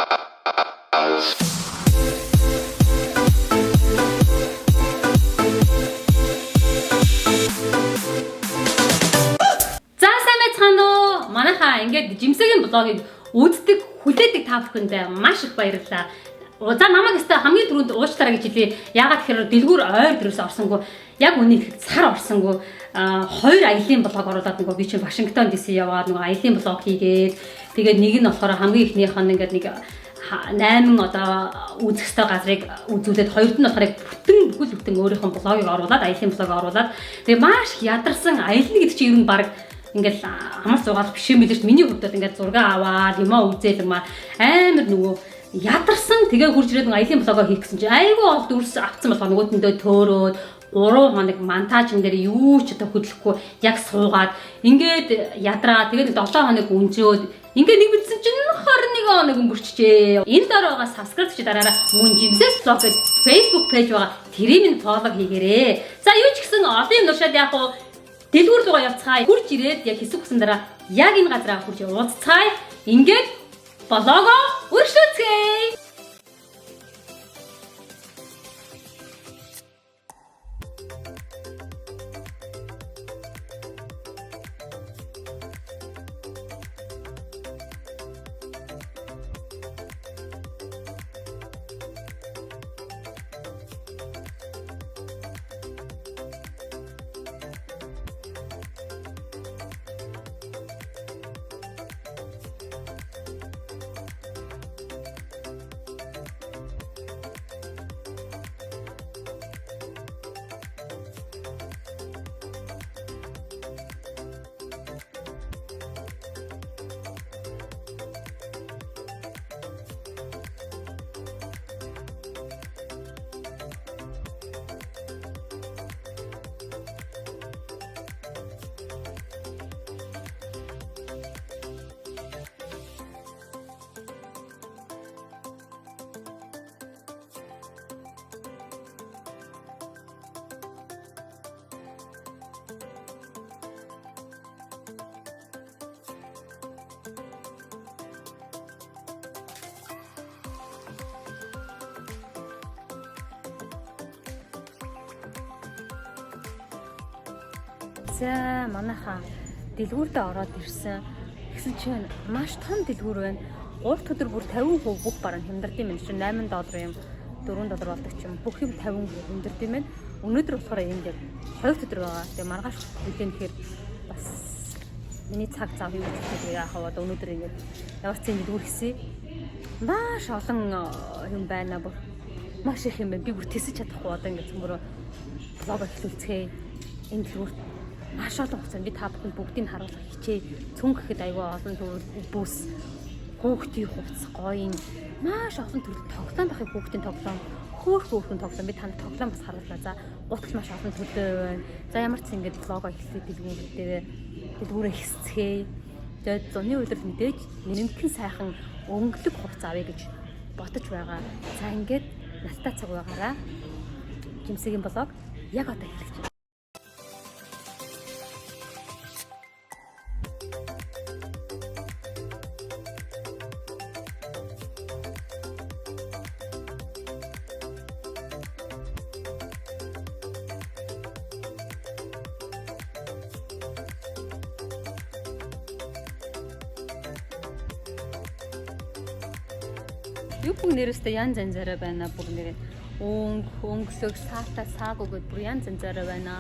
За, сайн байцгаана уу? Манайхаа ингээд Жимсэгийн блогийг үздэг, хүлээдэг та бүхэндээ маш их баярлалаа. За, намайг өстой хамгийн түрүүнд уучлаарай гэж хэлье. Яагаад тэгэхээр дэлгүүр ойр дөрөөс орсонгүй. Яг үнэ ихэд сар орсонгүй. Хоёр аялын блог оруулаад, нөгөө би чинь Вашингтон DC яваад нөгөө аялын блог хийгээд, тэгээд нэг нь болохоор хамгийн ихнийх нь ингээд нэг 8 одоо үзэх ёстой газрыг үзүүлээд, хоёрт нь болохоор яг бүтэн бүхэл бүтэн өөрийнх нь блогийг оруулаад, аялын блог оруулаад, тэгээ маш их ядарсан. Аялна гэдэг чинь ер нь баг ингээл амар зугаал биш юм билээ шүү. Миний хувьд бол ингээд зураг аваад юмаа үзээл юм амар нөгөө ядарсан. Тэгээ хурж ирээд нөгөө аялын блогоо хийх гэсэн чинь айгүй ол дүрс авцсан болохоор нөгөөтөндөө төөрөөд 3 хоног монтажн дээр юу ч одоо хөдлөхгүй яг суугаад ингээд ядраа, тэгээд 7 хоног өнжөөд ингээд нэг мэдсэн чинь 21 хоног өнгөрчжээ. Энэ дор байгаа subscribe чи дараараа, мөн Жимсээс блог гэж Facebook page байгаа. Тэрийг минь follow хийгээрэй. За, юу ч гэсэн олон юм нуршаад яг уу дэлгүүр рүүгээ явцгаая. Хурж ирээд яг хэсэг хугацаанд дараа яг энэ газараа хурж уулзцгаая. Ингээд блогоо үргэлжлүүлцгээе. За, манайхаа дэлгүүрдээ ороод ирсэн. Тэгсэн чинь маш том дэлгүүр байна. 3 өдөр бүр 50% бүх бараа хямдард юм байна. Чинь 8 доллар юм, 4 доллар болдог чинь бүх юм 50% хямдард юм байна. Өнөөдөр болохоор энд яг 2 өдөр байгаа. Тэгээ маргааш хүлээн, тэгэхээр бас миний цаг зав юу гэж хэлээ, яах вэ? Одоо өнөөдөр ингээд ямар ч юм дэлгүүр хийсэн. Маш олон юм байна бүр. Маш их юм байна. Би бүр тэсэж чадахгүй, одоо ингээд цөмөрөө блог эхлүүлцгээе. Энэ дэлгүүрт маш олон хугацаанд би та бүхэнд бүгдийг нь харуулах хичээ. Цүнх гэхэд айгүй олон төрөл бүс, хүүхдийн хувцас, гоё маш олон төрөл тоглоом бахыг, хүүхдийн тоглоом, хөөх хөөхөн тоглоом, би танд тоглоом бас харууллаа. За, гутал маш олон төрлөө байна. За, ямар ч ингэж блогоо эхлэх дэлгүүр дээр дэлгүүрээ хэсцгээе. Тэгээд зуны улирал мэдээж нэмгэн сайхан өнгөлөг хувцас авъя гэж бодож байгаа. За, ингээд надтай цаг байгаараа. Жимсэгийн блог яг одоо эхлэж байна. Юу бүх нэрээстэй янз янзаараа байна бүр нэрээ. Өнгө, өнгөлөг, саатай, саагүй гэд бүр янз янзаараа байна.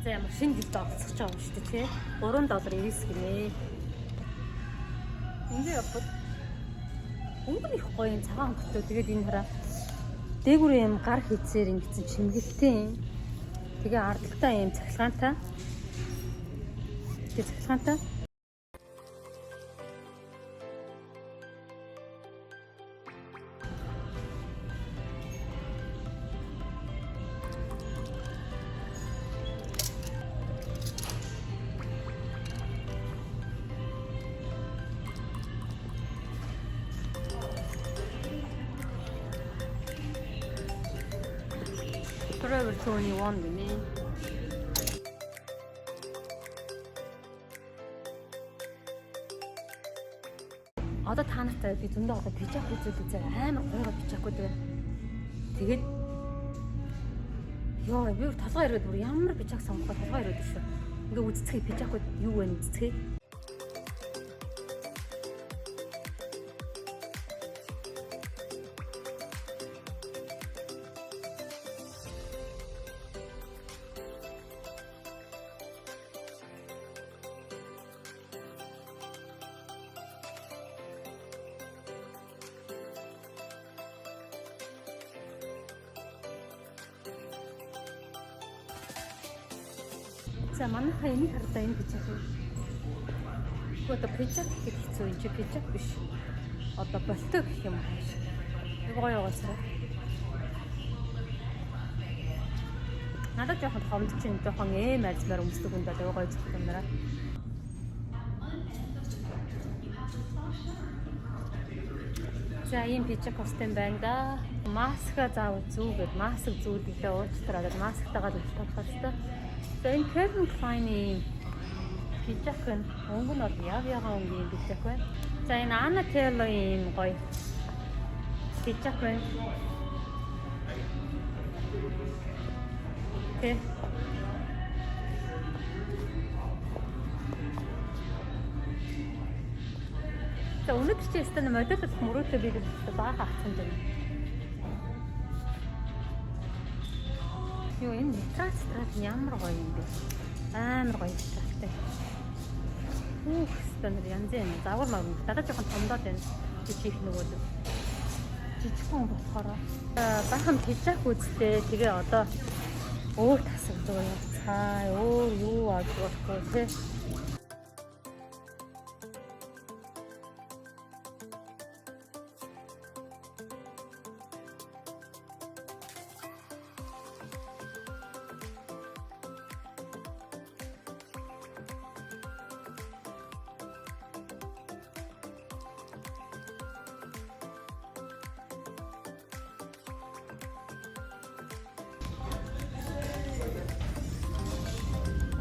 За, ямар шинэ жилд оролцож байгаа юм шүү дээ, тий. 3 доллар 99 гинэ. Ингээ явбал өнгө нь их гоё юм, цагаан өнгөтэй. Тэгээд энэ хараа, дээгүүр юм гар хийцээр ингэсэн чимгэлтэй юм. Тэгээ ардaltaа юм цахилгаантай. Тэгээ цахилгаантай. Forever 21 гинэ. Одоо та нартай би зөндөө одоо пижак үзэл үзээ амар гоё пижакууд байна. Тэгээд ёо би толгой ирээд бүр ямар пижак сонгох вэ толгой ирээд шүү. Ингээ үзцгээе пижакууд юу вэ үзцгээе. За манайхаа энийг харлаа энэ пижак. Гэхдээ одоо пижак гэхэд хэцүү энэ чи пижак биш. Одоо болтой гэх юм ааш. Нэг гоё яваасаа. Надад жоохон томд чинь жоохон эм ажмаар өмсдөг хүнд бол гоё зүгх юм байна. За ийм пижак костюм байна да. Маска заавал зүүгээд маск зүүдэглээ уучлаарай гэдэг масктайгаа л тавих хэрэгтэй. За энэ Calvin Klein-ийн пижак нь өнгө нь бол яв ягаан өнгийн пижак байна. За энэ Anna Taylor-ийн гоё пижак байна. Тэ. За өнөөдөр чи өстө модель болох мөрөөдөө би гэж баахан авсан юм. Юу энэ материал страт ямар гоё юм бэ? Амар гоё материалтай. Хүүх стандар янз юм. Загвар маг. Надад жоохон томдоод байна. Жижиг нөгөө л. Жижигхэн болохоор баахан пижак үзтээ. Тэгээ одоо өөр тасаг руу явцгаа. Өөр юу авч болохгүй те.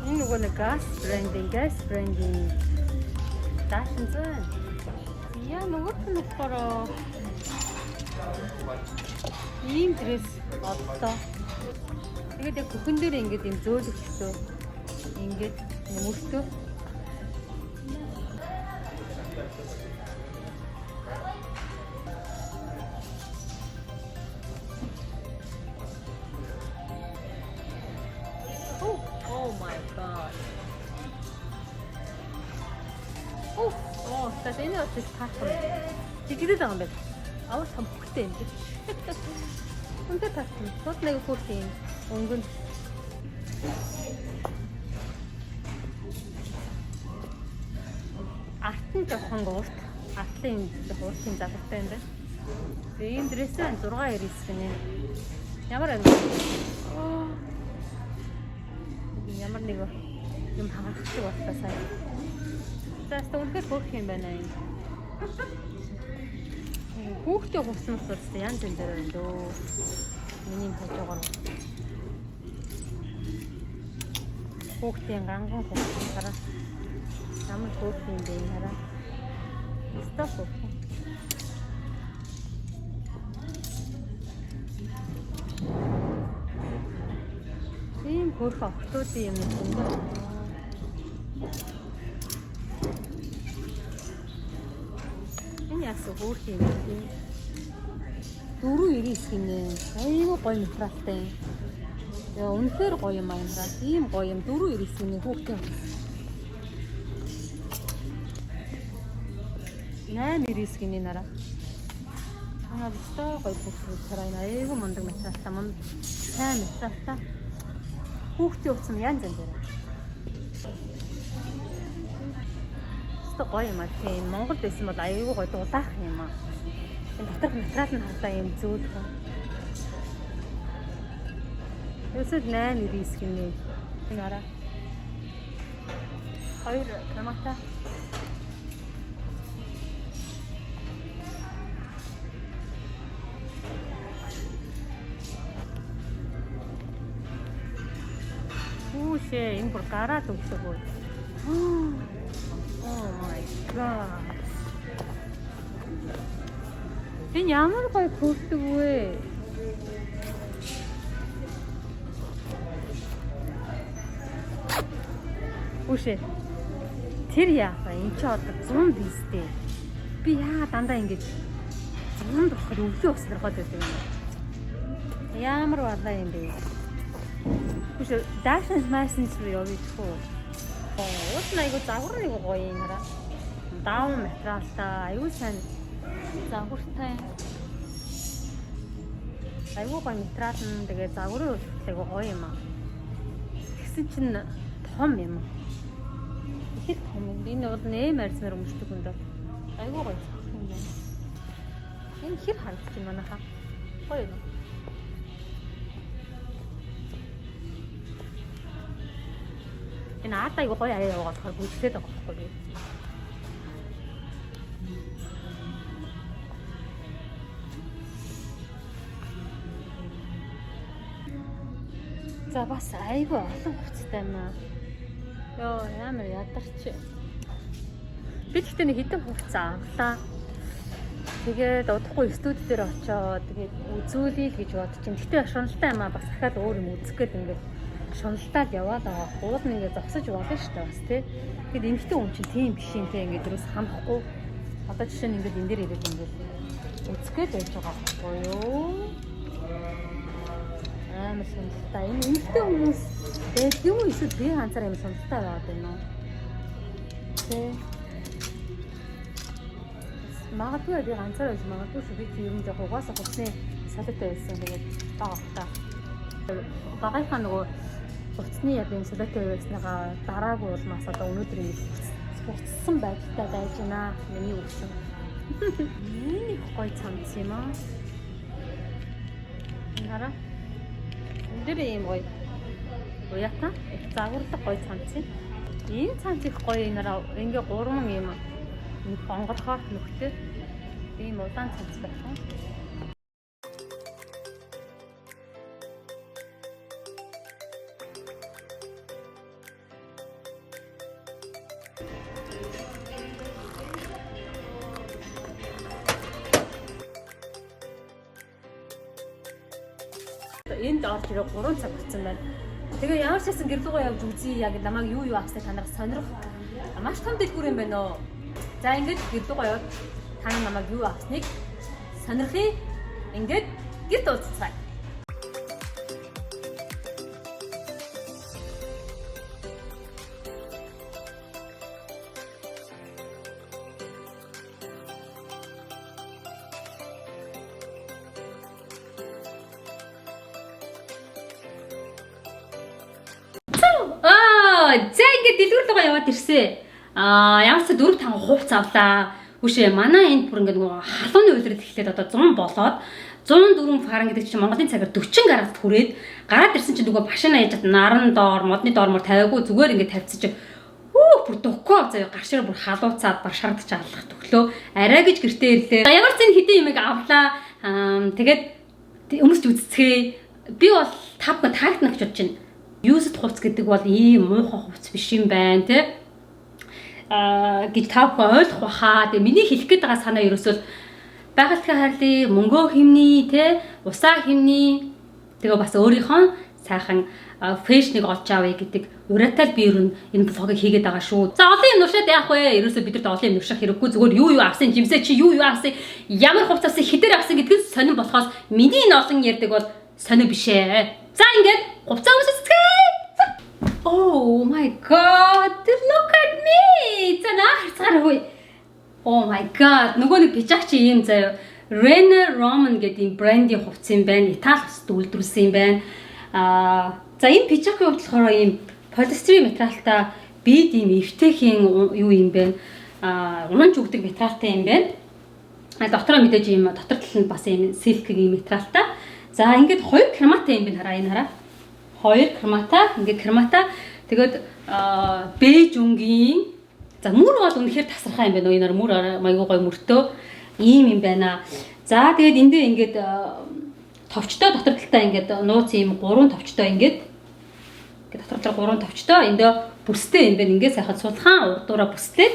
Энэ нөгөө нэг газ брендинг даашин зэн. Яа нөгөөх нь болохоор ийм дресс оллоо. Тэгээд яг бүхэн дээр ингээд ийм зөөлөгчтэй ингээд мөртөө. Oh my god. Oh, oh, за энэ бас их таарсан. Жижиглээд байгаа юм байна. Аваа том хөхтэй юм шиг. Үнтэй таарсан. Тус нэг хөөх юм. Өнгөн. Арт нь жоохон урт. Артлын жоохон урт юм загвартай юм байна. Тэгээ ийм дресс нь 699 гинэ. Ямар байна? Ямар нэг юм хагарах шиг боллоо сая. За өстө үнэхээр хөөх юм байна энэ. Хүүхдээ хувцсан бас янз янз дээр байна дөө. Миний хажуугаар хүүхдийн ганган хувцас хараа. Ямар хөөх юм бэ энэ хараа. Өстө хөөх. Тийм хөөрхөн охтуудын юм зөндөө. Энэ яасан хөөрхөн юм бэ? 499 гинэ. Айгүй гоё материалтай. Яа үнэхээр гоё юм аа. Тийм гоё юм 499 гинэ хүүхдийн хувцас. 899 гинэ нараа. Аа өстой гоё бүх хараа энэ айгүй мундаг материалтай мун сайн материалтай. Хүүхдийн хувцас янз янз байна. Өстой гоё юм а тийм Монголд байсан бол айгүй гоё дулаах юм а. Энэ доторх материал нь харлаа юм зөөлхөн. Өсөд 899 гинэ. Энэ араа. 2 кремата. Хүүшээ энэ бүр гараад өгсөг үү. Oh my god. Энэ ямар гоё кофтэг вэ? Үшээ. Тэр яах вэ? Энд чи одоо 100 бистэй. Би яагаад дандаа ингэж 100 болохоор өвлөө уснархаад байдаг юм бэ? Ямар балаа юм бэ? Үшээ, даашнс майснс руу явъя гэх үү? Уус нь айгу загвар айгу гоё юм хараа. Даун материалтай айгу сайн загвартай. Айгу гоё материал нь тэгээ загварын хувьд айгу гоё юм аа. Тэгсэн чинь том юм. Их том юм. Энэ бол нэм арьснаар өмсдөг хүнд бол айгу гоё цогц юм байна. Энэ хэр харагдчих юм манайхаа. Гоё юм. Энэ ард айгу гоё аяа яваа болохоор бүжгэлээд байгаа байхгүй юу? За бас айгу олон хувцастай юм аа. Йоо ямар ядарч. Би тэгтээ нэг хэдэн хувцас авлаа. Тэгээд удахгүй студи дээр очиод тэгээд үзүүлье л гэж бодчих. Тэгтээ шуналтай юм аа бас дахиад өөр юм үзэх гээд ингээд шуналтаад яваад байгаа. Уул нь ингээд зогсож болно шүү дээ бас тий. Тэгэд эмэгтэй хүн чинь тийм биш юм тий ингээд ерөөс хамахгүй. Одоо жишээ нь ингээд энэ дээр ирээд ингээд үзэх гээд байж байгаа байхгүй юу? Амар шуналтай. Энэ эмэгтэй хүмүүс байдаг юм уу эсвэл би ганцаар юм шуналтай байгаад байна уу? Тий. Магадгүй би ганцаар байж магадгүй шүү. Би тийм юм жоох угаасаа хувцсны солиотой байсан. Тэгээд бага хта. Багийнхаа нөгөө хувцсны яг юм солиотой байсныгаа дараагүй улмаас одоо өнөөдөр ингэ хувцссан байдалтай байж байна. Миний өвчин. Энэ их гоё цамц юм аа. Энэ хараа. Энэ дээр ийм гоё. Уяата их загварлаг гоё цамц юм. Энэ цамц их гоё энэ хараа. Ингээ гурван ийм нэг онгорхоор нөхтэй ийм удаан цамц байх юм. Энд орж ирээ 3 цаг болсон байна. Тэгээ ямар ч байсан гэр лүүгээ явж үзье. Яг намайг юу юу авсныг та нарыг сонирх. Маш том дэлгүүр юм байна оо. За ингээд гэр лүүгээ яваад та нар намайг юу авсныг сонирхъя. Ингээд гэрт уулзцгаая. За ингээд дэлгүүр рүүгээ яваад ирсэн. Ямар ч 4-5 хувц авлаа. Үшээ манай энд бүр ингээд нөгөө халууны улирал эхлээд одоо 100 болоод 104 франк гэдэг чинь Монголын цагаар 40 гараад хүрээд гараад ирсэн чинь нөгөө машина яжаад наран доор, модны доор мөр тавиагүй зүгээр ингээд тавьчихсан чинь бүр дукко заяа гар шир бүр халууцаад баг шардаж аллах төглөө. Арай гэж гэртээ ирлээ. Ямар ч энэ хэдэн юмыг авлаа. Тэгээд өмсч үзцгээе. Би бол 5 гоо таагдана гэж бодож байна. Used хувцас гэдэг бол ийм муухай хувцас биш юм байна тий. Гэж та бүхэн ойлгох баха. Тэгээ миний хэлэх гээд байгаа санаа ерөөсөө байгальтгаа хайрлаа, мөнгөө хэмнэе тий, усаа хэмнэе. Тэгээ бас өөрийнхөө сайхан фэшнийг олж авъя гэдэг ураатай л би ер нь энэ блогийг хийгээд байгаа шүү. За олон юм нуршаад яах вэ? Ерөөсөө бидэрт олон юм нурших хэрэггүй. Зүгээр юу юу авсан, жимсээ чи юу юу авсан, ямар хувцас авсан, хэдээр авсан гэдг нь сонирн болохоос миний энэ олон ярьдаг бол сонир биш ээ. За ингээд хувцас өмсөцгөө. Oh my god, look at me. За наа харцгаар хөөе. Oh my god, нөгөө нэг пижак чи ийм заяа. Rene Roman гэдэг ийм брендийн хувцас юм байна. Итали улсад үйлдвэрлэсэн юм байна. За энэ пижакийн хувьд болохоор ийм полиэстер материалтай бид ийм эвтэйхэн юу юм бэ? Унаж өгдөг материалтай юм байна. Дотроо мэдээж ийм дотор тал нь бас ийм силкийн материалтай. За ингээд 2 крематай юм байна хараа энэ хараа. 2 кремата, ингээд кремата. Тэгээд бэж өнгийн за мөр бол үнэхээр тасархай юм байна. Энэ мөр майгүй гой мөртөө ийм юм байна. За тэгээд эндээ ингээд товчтой дотор талдаа ингээд нууц ийм 3 товчтой ингээд дотор талаар 3 товчтой эндээ бүстэй юм байна. Ингээд сайхан сулхан урдуураа бүслээд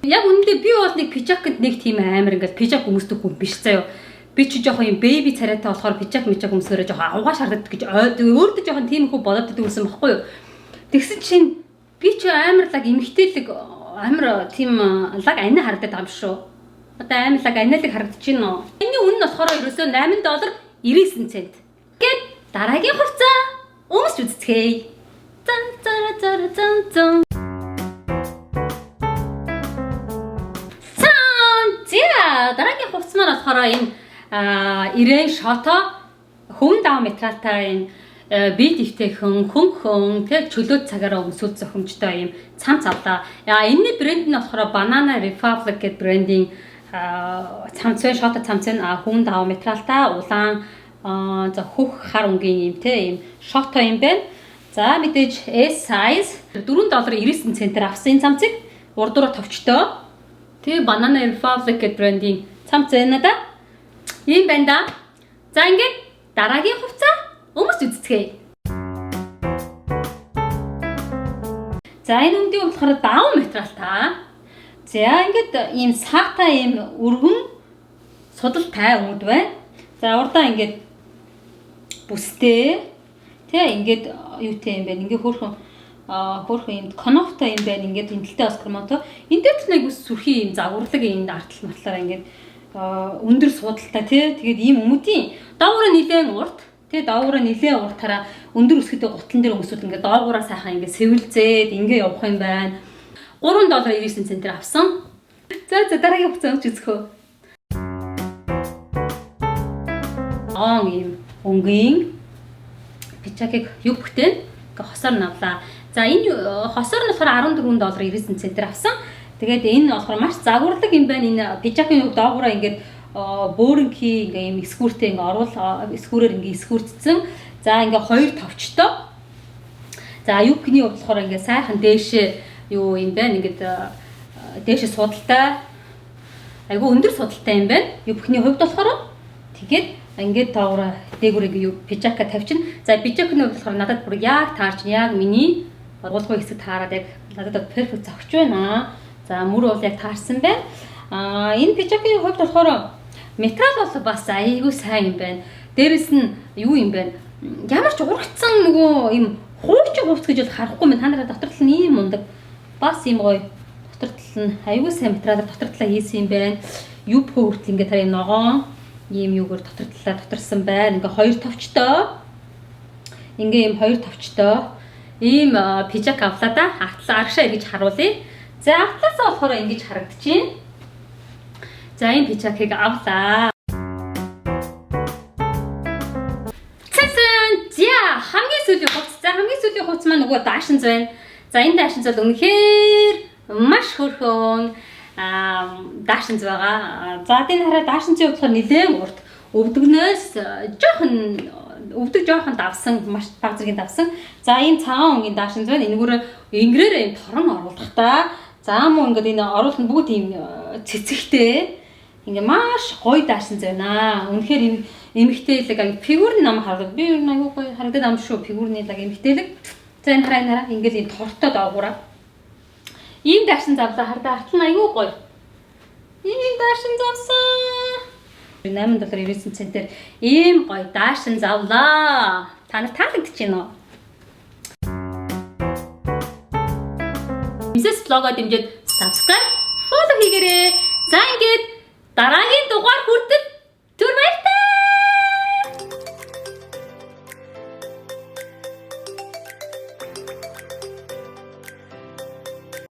Яг үнэндээ би бол нэг пижакт нэг тийм амар ингээд пижак өмсдөг хүн биш заяо. Би чи жоохон юм baby царайтай болохоор пижак мижак өмсөөрөө жоохон авгаа шаарддаг гэж өөртөө жоохон тийм хүү бодоод идэг байсан байхгүй юу. Тэгсэн чинь би чи амар лаг эмэгтэйлэг амар тийм лаг ани харагдаад байгаа юм шүү. Одоо амар лаг аниалаг харагдаж байна уу? Энэний үнэ нь болохоор ерөөсөө 8 доллар 99 цент. Гэт дараагийн хувцас өмсч үзцгээе. Зан зара зара зан зан. Цан за дараагийн хувцас маань болохоор энэ ирээн шото хүн 5 метралтай энэ бие дэвтэйхэн хөнгөн тэг чөлөөт цагаараа өмсөл зохимжтой юм цамц авлаа. Энэний брэнд нь болохоор Banana Republic гэдэг брендийн цамц байна, шото цамц байна. Хүн 5 метралтай улаан за хөх хар өнгийн юм те юм шото юм байна. За мэдээж S size 4 доллар 99 центээр авсан энэ цамцыг урдуура товчтой. Тэгээ Banana Republic гэдэг брендийн цамц байна да. Ийм байна да. За ингээд дараагийн хувцас өмсч үзцгээе. За энэ өмдийн болохоор 5 метралтай. За ингээд ийм саатай ийм өргөн судалтай өмд байна. За урдаа ингээд бүстэй. Тэ ингээд юутай юм бэ? Ингээд хөөрхөн юм конофтой юм байна. Ингээд тэнтэлтэй бас кромото. Энэ дээр ч нэг ус сүрхий юм загварлаг юм артал матлаараа ингээд өндөр суудалтай тий. Тэгээд ийм өмдийн доогуур нилээн урт. Тий доогуур нилээн уртаараа өндөр өсгөдөө гутлан дээр өмсвөл ингээд доогуураа сайхан ингээд сэвэлзээд ингээд явах юм байна. 3 доллар 99 центээр авсан. За за дараагийн хувцас өмч үзэх үү. Он ийм өнгийн пижакыг юу бүтээн ингээ хосоор навлаа. За энэ хосоор нь болохоор 14 доллар 99 центээр авсан. Тэгээд энэ болохоор маш загварлаг юм байна. Энэ пижакын хувьд доогуураа ингээд бөөрөнхий ингээ ийм эсгүүртэй ингээ оруул эсгүүрээр ингээ эсгүүртсэн. За ингээ хоёр товчтой. За юбкны хувьд болохоор ингээ сайхан дээшээ юу юм бэ? Ингээд дээшээ судалтай. Айгу өндөр судалтай юм байна. Юбкны хувьд болохоор тэгээд ингээд доогуура дээгүүр ингээ юу пижака тавьчихна. За пижакны хувьд болохоор надад бүр яг таарч яг миний гулгын хэсэг таарад яг надад перфект зохиж байна. За мөр бол яг таарсан байна. Энэ пижакны хувьд болохоор материал бол бас айгүй сайн юм байна. Дээрэс нь юу юм бэ? Ямар ч урагцсан нөгөө юм хуучин хувцас гэж бол харахгүй мэн. Та нараа дотор тал нь ийм мундаг. Бас ийм гоё. Дотор тал нь айгүй сайн материалаар дотор талаа хийсэн юм байна. Юбка хүртэл ингээ тарийн ногоон ийм юугаар дотор талаа доторсон байна. Ингээ хоёр товчтой. Ингээ ийм хоёр товчтой. Ийм пижак авлаа да. Артлаа аргашаа эргэж харуулъя. За артлаасаа болохоор ингэж харагдчихээн. За энэ пижакыг авлаа. Цэсэн. За хамгийн сүүлийн хувцас. За хамгийн сүүлийн хувцас маань нөгөө даашинз байна. За энэ даашинз бол үнэхээр маш хөөрхөн даашинз байгаа. За энэ хараа даашинзын хувьд болохоор нэлээд урт өвдөгнөөс жоохон өвдөг жоохон давсан маш баг зэргийн давсан. За ийм цагаан өнгийн даашинз байна. Энэгээр ингэрээр ийм торон оруулах та. За мөн ингээд энэ оруулалт нь бүгд ийм цэцэгтэй. Ингээ маш гоё даашинз байна. Үнэхээр эмэгтэйлэг аяг фигүрний нам харагдав. Би ер нь аягүй гоё харагдаад ам шүү. Фигүрний лаг эмэгтэйлэг. За энэ хараа энэ хараа ингээл ийм тортой доогуура. Ийм даашинз авлаа хардаа артал нь аягүй гоё. Ийм даашинз авсан. 8 доллар 99 центээр ийм гоё даашинз авлаа. Та нар таалагдчих гин үү? Мисс блогоо дэмжиж subscribe, follow хийгээрэй. За ингээд дараагийн дугаар хүртэл